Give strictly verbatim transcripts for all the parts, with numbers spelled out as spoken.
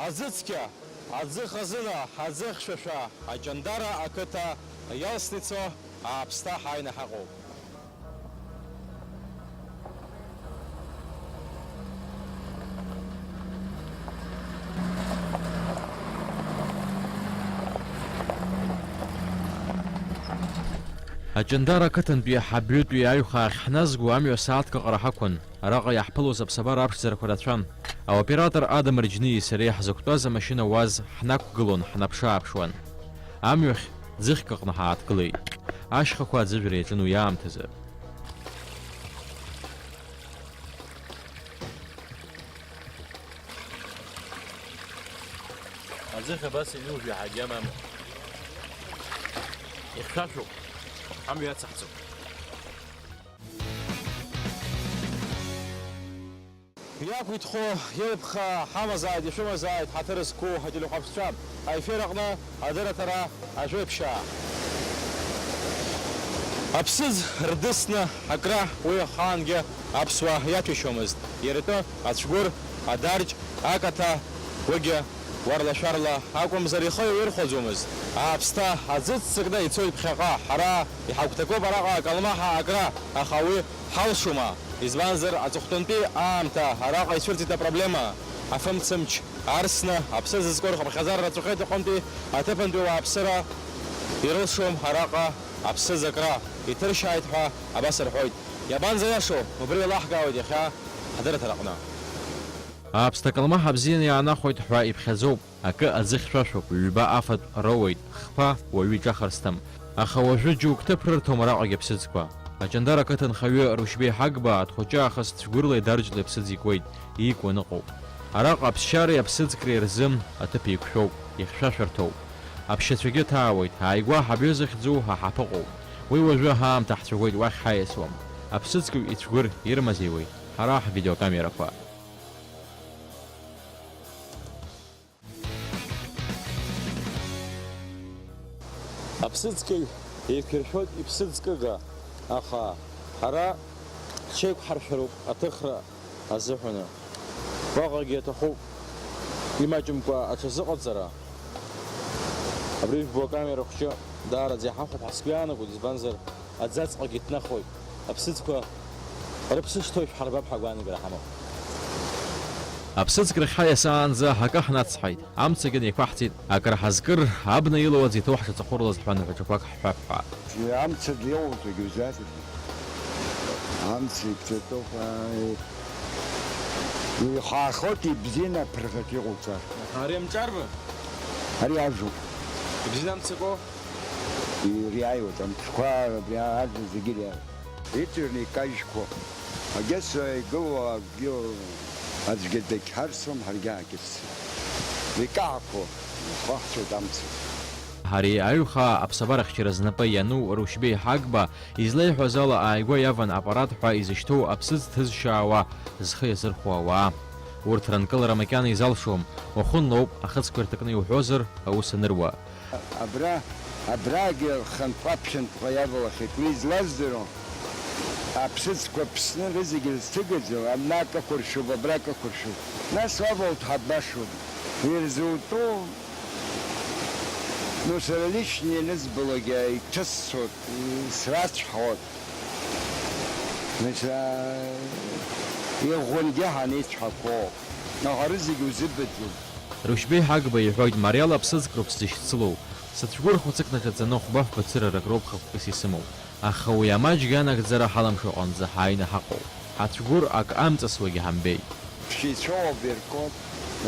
Аӡы цқьа, аӡы хазына, аӡы хьшәашәа, Аҷандара ақыҭа иалсны ицо ааԥсҭа ҳааины ҳаҟоуп. Аҷандара ақыҭантәи ҳабҩытәи аҩхаа ахьҳназго амҩа сааҭк аҟара ҳақәын. Араҟа иаҳԥылоз аԥсабара аԥшӡарақәа рацәан. Аоператор Адам Рџьниеи сареи ҳзықәтәаз амашьына уаз ҳнақәгылон, ҳнаԥшы-ааԥшуан. Амҩахь ӡыхьк аҟны ҳааҭгылеит. Ашьхақәа аӡыжәра иаҿын уи аамҭазы. Аӡыхь абас иҩу жәаҳагьы амам. Ихьшәашәоуп, амҩа ацаҳҵоит. Иақәиҭхо илԥха ҳамазааит, ишәымазааит, ҳаҭыр зқәу ателехәаԥшцәа, аефир аҟны адырраҭара Ажәеиԥшьаа. Аԥсыӡ рдысны акра уи ахаангьы аԥсуаа иаҭәеишьомызт. Иара итәы ацәгәыр, адарҷ, акаҭа, уигьы уарла-шәарла акәымзар ихы иаирхәаӡомызт. Ааԥсҭа аӡы ццакны ицоит ԥхьаҟа, ҳара иҳагәҭакуп араҟа акалмаҳа акра, аха уи ҳалшома? Избанзар, аҵыхәтәантәи аамҭа араҟа ицәырҵит апроблема. Афымцамч арсны, аԥсыӡ зкуа рхыԥхьаӡара рацәахеит аҟынтәи аҭыԥантәи ауааԥсыра ирылшом араҟа аԥсыӡ акра. Иҭыршьааит ҳәа абас рҳәоит. Иабанӡаиашоу, убри еилаҳкаауеит иахьа ҳдырраҭараҟны. Аԥсҭа калмаҳа бзианы иаанахәоит ҳәа иԥхьаӡоуп. Акы аӡы хьшәашәоуп, ҩба афатә роуеит, хԥа уаҩы иҿахарсҭам. Аха уажәы џьоук ҭыԥ рырҭом араҟагь аԥсыӡқәа. Аҷандара ақыҭанхаҩы Рушьбеи Ҳагба аҭхәыҷы аахыс цәгәырла идарҷла иԥсыӡ икуеит, иикуа ныҟәоуп. Араҟа аԥсшьареи аԥсыӡкреи рзы аҭыԥ еиқәшәоуп, ихьшәашәарҭоуп. Аԥшьацәагьы ҭаауеит, ааигәа ҳабҩа захьӡу ҳа ҳаԥыҟоуп. Уи уажәы ҳаамҭа ҳцәаӷәеит, уахь ҳаиасуам. Аԥсыӡкҩ ицәгәыр ирымазеиуеит, ҳара ҳвидеокамерақәа. Аԥсыӡкҩ еиқәиршәоит иԥсыӡ кыга, аха ҳара ҳҽеиқәҳаршәароуп аҭыхра азыҳәаны. Уаҟагьы аҭахуп имаҷымкәа аҽазыҟаҵара. Абри жәбо акамера хәҷы даараӡа иҳахәап ҳәа сгәы иаанагоит, избанзар, аӡаҵәҟьагьы иҭнахуеит. Аԥсыӡқәа рыԥсы шҭоу шәҳарбап ҳәа агәаанагара ҳамоуп. Аԥсыӡк рахь ҳаиасаанӡа акы ҳнацҳаит, амцагьы неиқәаҳҵеит, акыр ҳазкыр, абна илоу аӡы иҭоу ҳшаҵахәырлаз ҳәа ныҳәаҿақәак ҳҳәап ҳәа. Амца диоуҵәагь узаҵәҟьеит. Амца иԥҵәатәоуп, ааи. Ихаахоит, ибзианы аԥырӷаҿ иҟауҵар. Ари амҿарба? Ари ажәоуп. Ибзианы амца акоу? Ириааиуеит, амцқәа абри ажәа зегьы ириааиуеит. Иҵыҩрны икажьқәо, агьыс игылоу акгьы аӡәгьы дагьҳарсуам, ҳаргьы ҳагьырсуам. Икаҳақәо ихаҳҵоит амца. Ари аҩхаа аԥсабарахьчара знапы иану Рушьбеи Ҳагба излеиҳәаз ала, ааигәа иаван аппарат ҳәа изышьҭоу аԥсыӡ ҭызшьаауа, зхы иазырхәо ауаа. Урҭ ранкылара макьана изалшом, уахынла ауп ахыцқәа ирҭакны иуҳәозар, аус аныруа. Абра, абрагьы хынтәҟа-ԥшьынтәҟа иавалахьеит. Уи излаздыруа, аԥсыӡқәа ԥсны рызегьы зҭыгаӡоу, абна акы ақәыршәуп, абра акы ақәыршәуп. Нас уавалт ҳабашоуп. Ирзутәу, ну, сара лично ианызбалогьы иҽысцәоит, срацәҳауеит. Нас, аа, иӷәӷәангьы ҳанеицәҳақәоуп. Аха рызегь узыбаӡом. Рушьбеи Ҳагба иҳәоит, мариала аԥсыӡкроуп сзышьцылоу. Сыцәгәыр хәыцык наҿаҵаны хәба-фба цырарак роуп хықәкыс исымоу. Аха уи амаҷгьы анагӡара ҳалымшо аҟынӡа ҳааины ҳаҟоуп. Ҳацәгәыр ак амҵасуагьы ҳамбеит. Ԥшьеицәоуп, иркуп,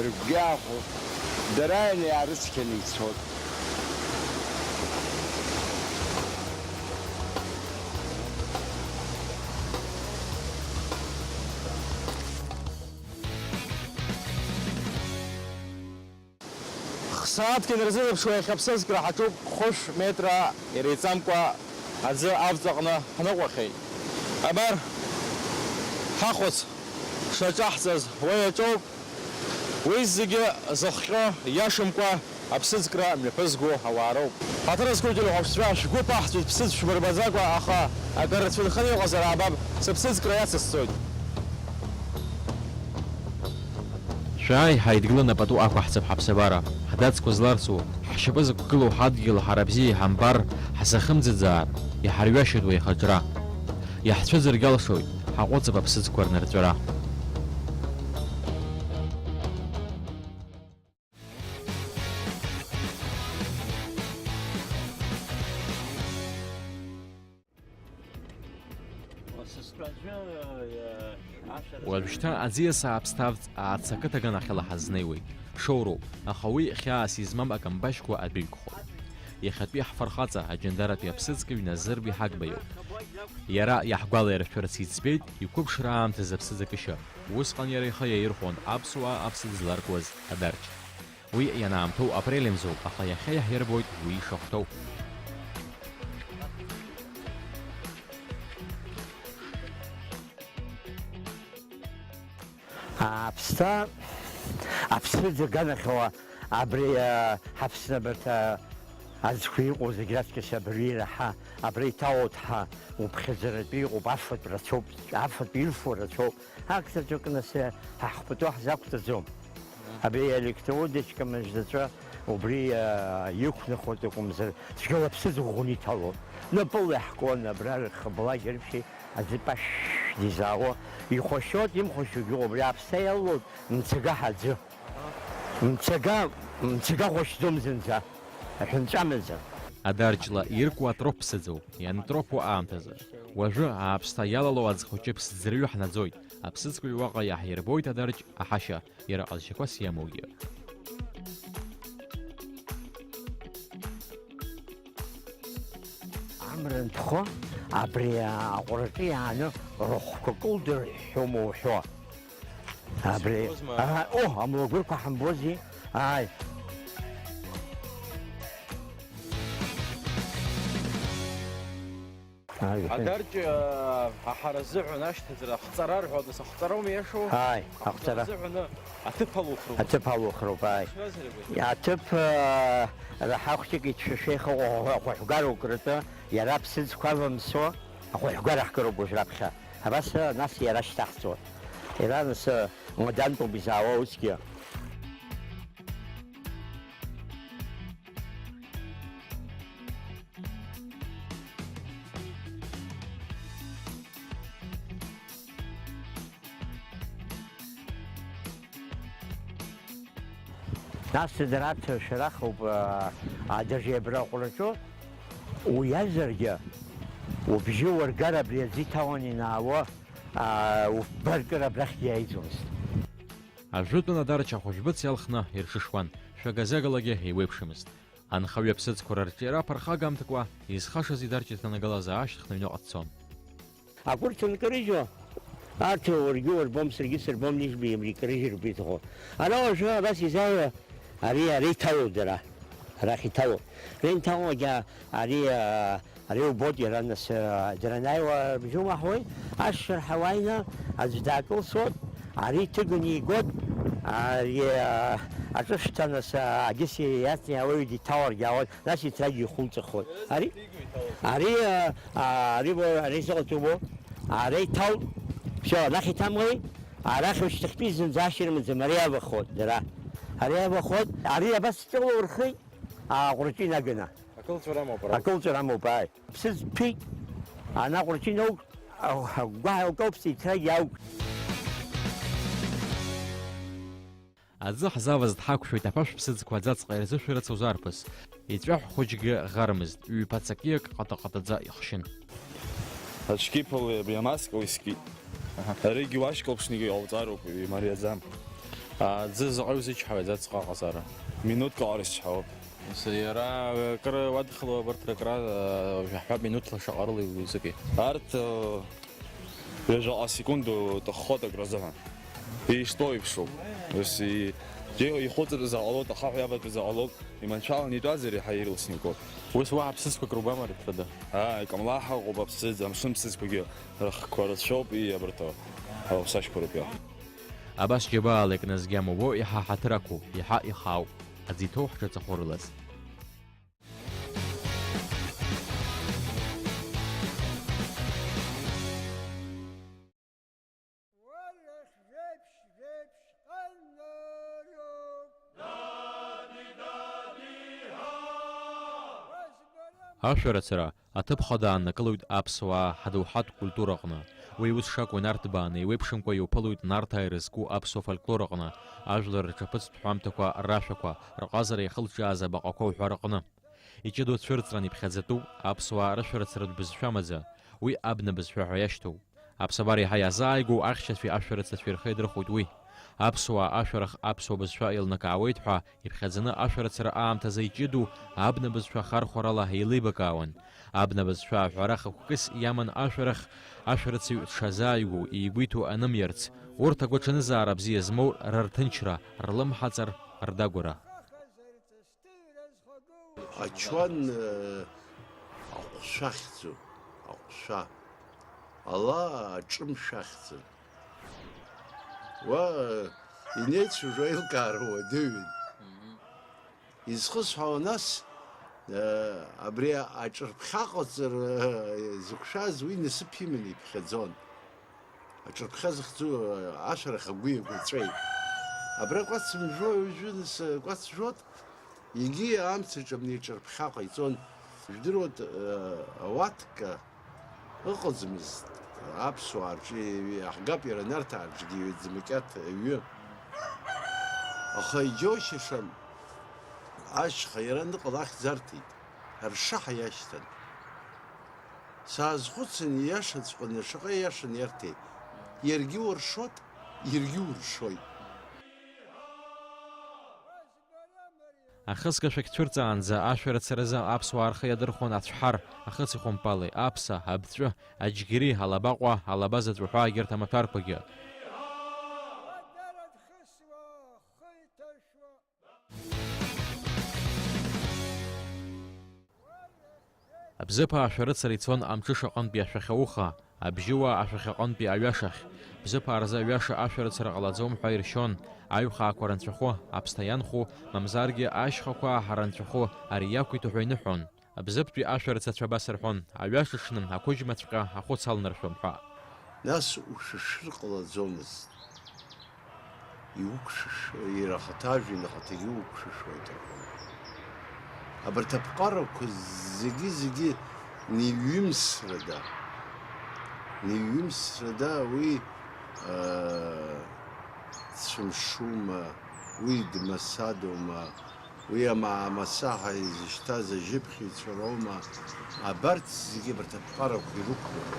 рыгәгьы аахәоит. Дара иара иаарыцқьаны ицоит. Хсааҭк инарзынаԥшуа иахьа аԥсыӡкра ҳаҿуп, хәышә метра иреиҵамкәа аӡы авҵаҟны ҳныҟәахьеит. Абар, ҳахәыц шаҿаҳҵаз уа иаҿоуп. Уи зегьы зыхҟьо иашамкәа аԥсыӡкра мҩаԥызго ауаа роуп. Ҳаҭыр зқәу телехәаԥшцәа, шәгәы ԥаҳҵәеит, ԥсыӡ шәмырбаӡакәа, аха акыр рцәынханы иҟазар аабап, сыԥсыӡкра иацысҵоит. Шәааи, ҳаидгыланы пату ақәаҳҵап ҳаԥсабара. Ҳдацқәа зларсу, ҳшьапы зықәгылоу ҳадгьыл ҳара бзиа иҳамбар, ҳзахымӡаӡар, иҳарҩашьоит уи ихаҿра. Иаҳцәыӡыргьалшоит, ҳаҟәыҵып аԥсыӡқәа рнырҵәара. Уажәшьҭа аӡиас ааԥсҭарц ааца ақыҭа аганахьала ҳазнеиуеит. Шоуроуп, аха уи хьаас измам акамбашьқәа адәы иқәхоит. Иахьатәи ҳфырхаҵа, аҷандаратәи аԥсыӡкыҩ Назыр Биҳагба иоуп. Иара иаҳгәалаиршәарц иӡбеит иқәыԥшра аамҭазы аԥсыӡ акышьа. Усҟан иара ихы иаирхәон аԥсуаа аԥсыӡ зларкуаз адарч. Уи ианаамҭоу апрель мзоуп, аха иахьа иаҳирбоит уи ишахәҭоу. Аԥсҭа, аԥсыӡ аганахьала абри, а, ҳаԥсны абарҭ, а, аӡқәа иҟоу зегь раҵкыс абри ираҳа, абра иҭалоит ҳа, уԥхьаӡаратәы иҟоуп, афатә рацәоуп, афатә ирфо рацәоуп. Акзаҵәык нас ҳахпату ҳзақәҵаӡом. Абри аелектроудочка мыждаҵәа убри, а, иқәнахуеит акәымзар, цәгьала аԥсыӡ ӷәӷәаны иҭалоит. Напыла иаҳкуан, абра рхыбла џьаршьеи аӡы пашә дизаауа. Ихәашьоит, имхәашьогьы убри аԥсҭа иалоуп, мцага ҳаӡы. Мцага, мцага хәашьӡом зынӡа, аҳәынҵәа амаӡа. Адарҷла иркуа атроп ԥсыӡоуп, иантропуа аамҭазы. Уажәы ааԥсҭа иалало аӡ хәыҷы ԥсӡырҩы ҳнаӡоит. Аԥсыӡқәеи уаҟа иаҳирбоит адарҷ аҳашьа, иара ҟазшьақәас иамоугьы. Амра анҭәхо, абри аҟәраҿы иааны рыхәқәа кылдырҳәҳәома уҳәо? Абри, Сиозма. Ага, о, амлагәырқәа ҳамбози? Ааи. Ааи, уҳәа. Адарҷ, а, аҳара азыҳәан ашьҭаҵара, ахҵара рҳәоит, нас ахҵароума иашоу? Ааи, ахҵара. Ахҵара азыҳәан аҭыԥ алухроуп. Аҭыԥ алухроуп, ааи. Шәазар абри? Аҭыԥ, а, раҳа хәҷык ицәшәашәа ихыҟоу ахәаҳәгара укрытәы, иара аԥсыӡқәа авамсо, ахәаҳәгара ҳкыроуп уажә раԥхьа. Абас, а, нас иара шьҭаҳҵоит. Иара, нас, а, мадантәуп изаауа усгьы. Нас дара ҭыршәарахуп, а, а, даже абра аҟәраҿы уиазаргьы, убжьы уаргар абри аӡы иҭауан инаауа, а, уфбаркыр абрахьгьы иааиӡомызт. Ажәытәан адарч ахәыжәбыц иалхны ирҽышуан, шәага-загалагьы еиуеиԥшымызт. Анхаҩы аԥсыӡқәа рырҿиара ԥырхагамҭакәа, изхашаз идарч иҭанагалаз аашьҭыхны аҩныҟа дцон. Агәырқьа нкарыжьуа, арҭ уаргьы уарбом, саргьы сырбом, нижәбеи абри икарыжьыр ргәы иҭахо. Ара уажәы абас изааиуа, ари, ари иҭалоу дара, арахь иҭалоу. Ари инҭалогьы, ари, а, ари убоит, иара нас, а, дара анааиуа рыбжьы умаҳауеи, ашырҳәа уааины аӡә даакылсуеит, ари иҭыганы игоит, ари, а, аҿышәҭа нас, а, агьыс иацны ауаҩы диҭаларгьы ауеит, нас иҭрагьы ихәылҵыхуеит. Ари, ари, а, а, ари бо, ари зыҟаҵоу бо, ари иҭалт, всё, анахь иҭамлеи, арахь ушьҭахьтәи зынӡа ашьра маӡам, ари иавахоит дара. Ари иавахоит, ари абас ҵәыуа урхеит, аҟәраҿы инаганы. Акылҵәара амоуп ара. Акылҵәара амоуп, ааи. Ԥсыӡ ԥеит, анаҟәраҿы инаук, агәгәаҳәа ук ауп, сеиҭрагь аук. Аӡы ҳзаваз дҳақәшәоит аԥашә ԥсыӡқәа аӡаҵҟа ирзышәарыцоз арԥыс. Иҵәаҳә хәыҷгьы ӷармызт, ҩ-ԥацакиак ҟата-ҟатаӡа ихшьын. Аҽқьыԥали абри амаска уи скит. Аҳа. Аригьы уашьклаԥшнигьы иҟауҵароуп, имариаӡам. Аӡы заҟаҩ зычҳауеит аӡаҵҟа аҟазаара? Минуҭк аҟара исчҳауп. Нас иара акыр уадхало абарҭ ракра, а, жәаҳәа минуҭла шаҟа рыла иузыки? Арҭ, а, ҩажәаҟа секунд уҭаххоит акразыҳәа. Иштәоу еиԥшуп. Ус и-, џьеиуа ихәыҵатәыз ҟалоит, ахаҳә иаватәыз ҟалоит, иманшәаланы итәазар иаҳа ирласны икуп. Ус уаҳа ԥсыӡқәак рубама рыҭрада? Ааи, камлаҳа ыҟоуп аԥсыӡ, амшын ԥсыӡқәагьы рыхқәа рацәоуп, ии, абарҭ ауаԥсашьқәа рыпиа. Абас џьабаала икназгьы амубо иаҳа ҳаҭыр ақәу, иаҳа ихаау, аӡы иҭоу ҳҿаҵахәы рылаз. Ашәарыцара аҭыԥ хада ааннакылоит аԥсуаа ҳдоуҳатә культураҟны. Уи ус шакәу инарҭбааны еиуеиԥшымкәа иуԥылоит Нарҭаа ирызку аԥсуа фольклор аҟны, ажәлар рҿаԥыцтә ҳәамҭақәа рашәақәа, рҟазара иахылҿиааз абаҟақәа уҳәа рҟны. Иҷыдоу цәырҵран иԥхьаӡатәуп аԥсуаа рышәарыцаратә бызшәа амаӡа, уи абна бызшәа ҳәа иашьҭоу. Аԥсабара еиҳа иазааигәоу ахьчацәеи ашәарыцацәеи рхы иадырхәоит уи. Аԥсуаа ашәарах аԥсуа бызшәа еилнакаауеит ҳәа иԥхьаӡаны ашәарыцара аамҭазы иҷыдоу абна бызшәа хархәарала еилибакаауан. Абна бызшәа аҳәара хықәкыс иаман ашәарах, ашәарыцаҩ дшазааигәоу, игәы иҭоу анымиарц, урҭ агәаҽанызаара бзиа змоу рырҭынчра, рлымҳаҵар, рдагәара. Ачуан, э, аҟәшәа ахьӡу, аҟәшәа. Ала аҿымшә ахьӡын. Уа, э, инеицәажәо аилкаара уадаҩын. Изхысҳәаауа нас, э, абри аҿырԥхьа ҟаҵара, э, зықәшәаз уи насыԥ иманы иԥхьаӡон. Аҿырԥхьа зыхьӡу ашәарах агәи агәаҵәеи. Абра кәац мжәо, уажәы нас кәац жәот, егьи амца ҿамны иҿырԥхьа ҟаиҵон. Жәдыруат, э, ауатка ыҟаӡамызт аԥсуаа рҿы, иаҳгап иара Нарҭаа рҿгьы иҩаӡамакьаҭ аҩы. Аха иџьоушьаша ашьха иара ныҟала ахьӡ арҭеит, ршаҳа иашьҭан. Саазхәыцын, ииашаҵәҟьаны шаҟа ииашан иарҭеи. Иаргьы уаршот, иаргьы уршоит. Ахысгашәагь цәырҵаанӡа ашәарыцаразы аԥсуаа рхы иадырхәон ацәҳар, ахыци хәымпали, аԥса, абҵәы, аџьгьери, алабаҟәа, алаба заҵә уҳәа егьырҭ амаҭәарқәагьы. Бзыԥаа ашәарыцара ицон амҽыша аҟынтәи ашәахьауха, абжьыуаа ашәахьаҟынтәи аҩашахь. Бзыԥаа рзы аҩаша ашәарыцара ҟалаӡом ҳәа иршьон, аҩхаақәа ранцәахәы, аԥсҭа ианхәу, мамзаргьы ашьхақәа ааҳара анцәахәы, ари иақәиҭу ҳәа иныҳәон. Бзыԥтәи ашәарыцацәа абас рҳәон, аҩаша ҽны ақәыџьмаҵәҟьа ахәыц алнаршәом ҳәа. Нас ушәышәыр ҟалаӡомызт. Иуқәшәыш-, иара ахаҭа ажәҩан ахаҭагьы иуқәшәышәуеит рҳәон. Абарҭ аԥҟарақәа зегьы-зегьы неиҩымсрада, неиҩымсрада уи, аа, дцәымшума, уи дмасадоума, уи амаамасаҳа изышьҭаз ажьыԥхьаҩцәа роума, абарҭ зегьы, абарҭ аԥҟарақәа ирықәлоуп.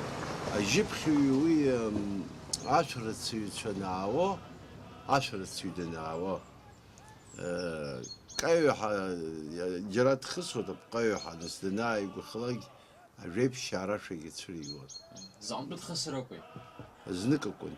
Ажьыԥхьаҩ уи, м, ашәарыцаҩцәа анаауо, ашәарыцаҩ данаауо, э, каҩҳа, џьара дхысуеит апҟаҩҳәа, нас данааигәахалак, ажәеиԥшьаа рашәагьы цәыригон. Заҟантәы дхысыр акәи? Знык акәын.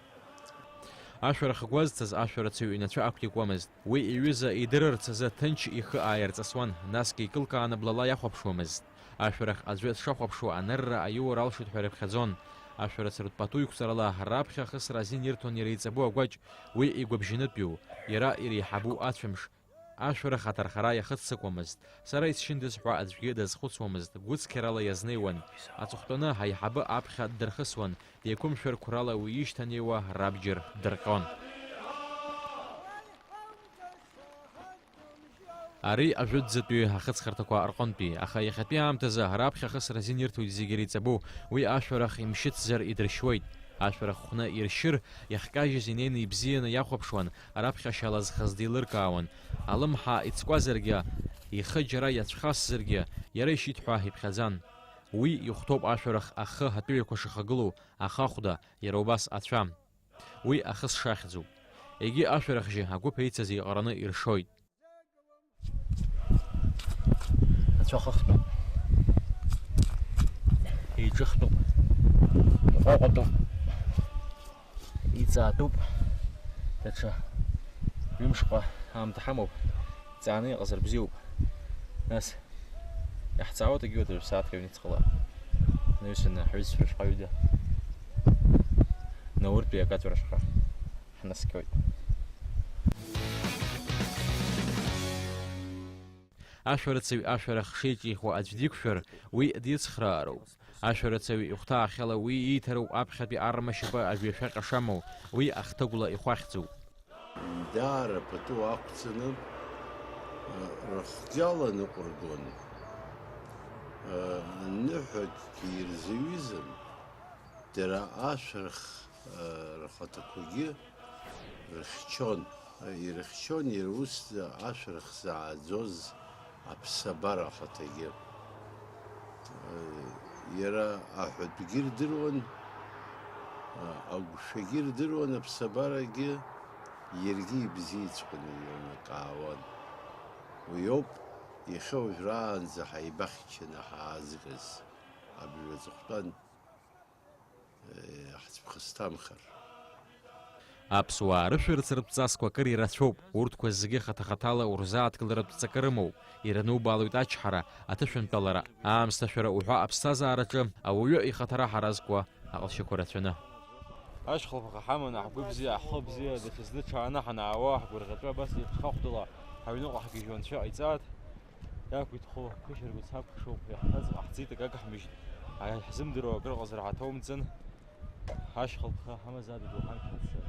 Ашәарах гәазҭаз ашәарыцаҩ инацәа ақәикуамызт. Уи иҩыза идырырц азы ҭынч ихы ааирҵысуан, насгьы икылкааны блала иахәаԥшуамызт. Ашәарах аӡәы дшахәаԥшуа анырра аиура алшоит ҳәа ирыԥхьаӡон. Ашәарыцаратә пату иқәҵарала раԥхьа ахысра азин ирҭон иара иҵабу агәаҷ, уи игәабжьанытәиу, иара иреиҳабу ацәымш. Ашәарах аҭархара иахыццакуамызт. Сара исшьындаз ҳәа аӡәгьы дазхәыцуамызт, гәыцқьарала иазнеиуан. Аҵыхәтәаны ҳаиҳабы аԥхьа ддырхысуан, деиқәымшәар қәрала уи ишьҭанеиуа рабџьар ддырҟьон. Ари ажәытәӡатәи ахыҵхырҭақәа рҟынтәи, аха иахьатәи аамҭазы раԥхьа ахысра азин ирҭоит зегьы иреиҵабу, уи ашәарах имшьыцзар идыршьуеит. Ашәарах хәны иршьыр, иахькажьыз инеины ибзианы иахәаԥшуан, раԥхьашьала зхаз деилыркаауан. Алымҳа ицкәазаргьы, ихы џьара иацәхасзаргьы, иара ишьит ҳәа иԥхьаӡан. Уи ихәҭоуп ашәарах ахы атәыҩақәа шахагылоу, ахахәда, иара убас ацәа. Уи ахы сшахьӡуп. Егьи ашәарахжьы агәыԥ еицыз еиҟараны иршоит. Ацәа хыхтәуп. Еиҿыхтәуп. Иҟәаҟәатәуп. Иҵаатәуп. Даҽа ҩымшҟа аамҭа ҳамоуп. Иҵааны иҟазар бзиоуп. Нас иаҳҵаауеит егьи уадаҩ сааҭк ҩнуҵҟала. Наҩсаны ҳҩызцәа шҟа ҩыда. Науртәи акаҵәара шҟа ҳнаскьоит. Ашәарыцаҩ ашәарах шеиҿихуа аӡә диқәшәар, уи дицхраароуп. Ашәарыцаҩ ихәҭаахьала уи ииҭароуп аԥхьатәи арма шьапы ажәҩашәаҟьа шамоу, уи ахҭыгәла ихәахьӡуп. Даара пату ақәҵаны, рыхгьы аланыҟәыргон. Аныҳәакгьы ирзаҩызан, дара ашәарах рхаҭақәагьы рыхьчон, ирыхьчон иара ус ашәарах зааӡоз аԥсабара ахаҭагьы. Иара аҳәатәгьы рдыруан, агәшәагьы рдыруан аԥсабарагьы, иаргьы ибзиаҵәҟьаны еилнакаауан. Уи ауп иахьа уажәраанӡа ҳаибахьчаны ҳаазгаз абри аҵыхәтәан, э, ҳцәыԥхасҭамхар. Аԥсуаа рышәарыцаратә ҵасқәа акыр ирацәоуп, урҭқәа зегьы хаҭа-хаҭала урзааҭгыларатә ҵакы рымоуп, иранубаалоит ачҳара, аҭышәынтәалара, аамсҭашәара уҳәа аԥсҭазаараҿы ауаҩы ихаҭара ҳаразкуа аҟазшьақәа рацәаны. Ашьхылԥха ҳаманы ҳгәы бзиа, ҳхы бзиа, даҽазны ҽааны ҳанаауа, ҳгәырӷьаҵәа абас еиԥш хахәдала ҳаҩныҟа ҳгьежьуа анцәа иҟаиҵааит. Иақәиҭхо ԥышәыргәыц ҳақәшоуп, иаҳҭаз ҟаҳҵеит, акы ҳмыжьт. Ҳзымдыруа акыр ҟазар ҳаҭоумҵан. Ашьхылԥха ҳамазаап идоуҳамшьац.